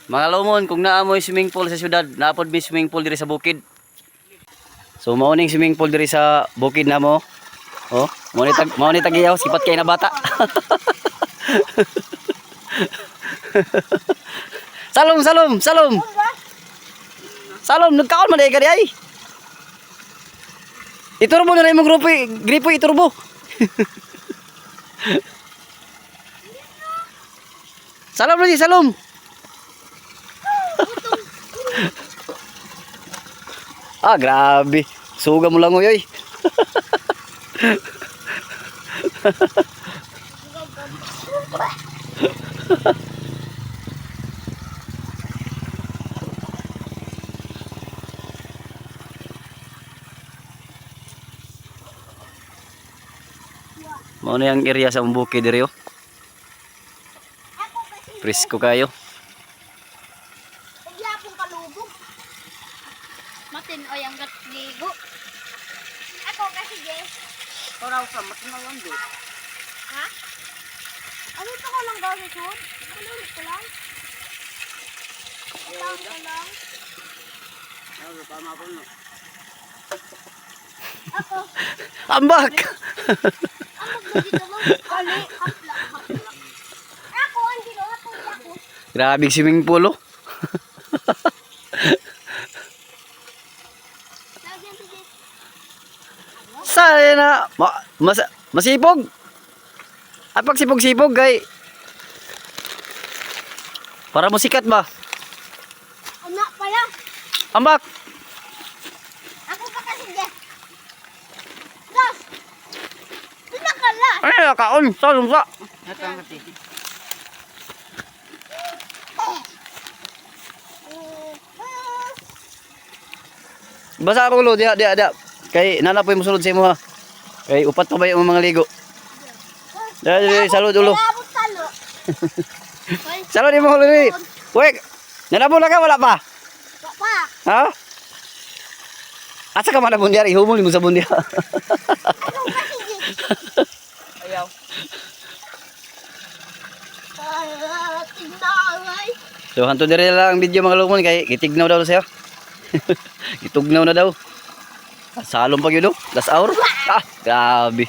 Mga lumon, kung naa mo'y swimming pool sa syudad, naapod may swimming pool diri sa bukid. So mao ning swimming pool diri sa bukid namo. Oh, mao ni tagiyaw sipat kay na bata. Salom, salom, salom. Salom, nagkaon man ka di ay. Iturbo na rin imong grupo, gripo iturbo. Salom lagi, salom. Ah, grabe. Suga mo lang oy. Mao na yung area sa Umbuki diri oh. Ako kasi Presko kayo. Huwag yapong kalubog. Matin oy ang ligo. Ako kasi Jess. Paraw sa matinawan do. Ha? Ano ito ko lang gawin sa sud? Ano ko lang? Ito ko lang. Ano pa mapuno? Ako. Ambak. Ang maglagi ko lang. Kali. Hapla. Hapla. Ako ang ginawa ko. Ako. Grabe swimming pool oh. Lagyan si Jess. Sana na ma, mas, masipog. Ay pagsipog-sipog kay para musikat ba? Anak pala. Ambak. Ako pa kasi Jess. Gas. Pinakala. Ay kaon salom sa. Natang kati. Basa ako ulo diha diha diha. Kay nana po yung musulod sa imo ha. Kay upat pa ba yung mga ligo? Diha diha salud ulo. Abot talo. Salud imo ulo ni. Wek. Nanabo na ka wala pa? Pa. Ha? Asa ka man na bundiar? Ihumol mo sa bundiar. Ako kasi Jess. Ayaw. Ah, tinaway. So hanto dire lang ang video mga lumon kay gitignaw daw siya. Gitugnaw na daw. Salom pa gyud oh. Last hour. Ah, grabe.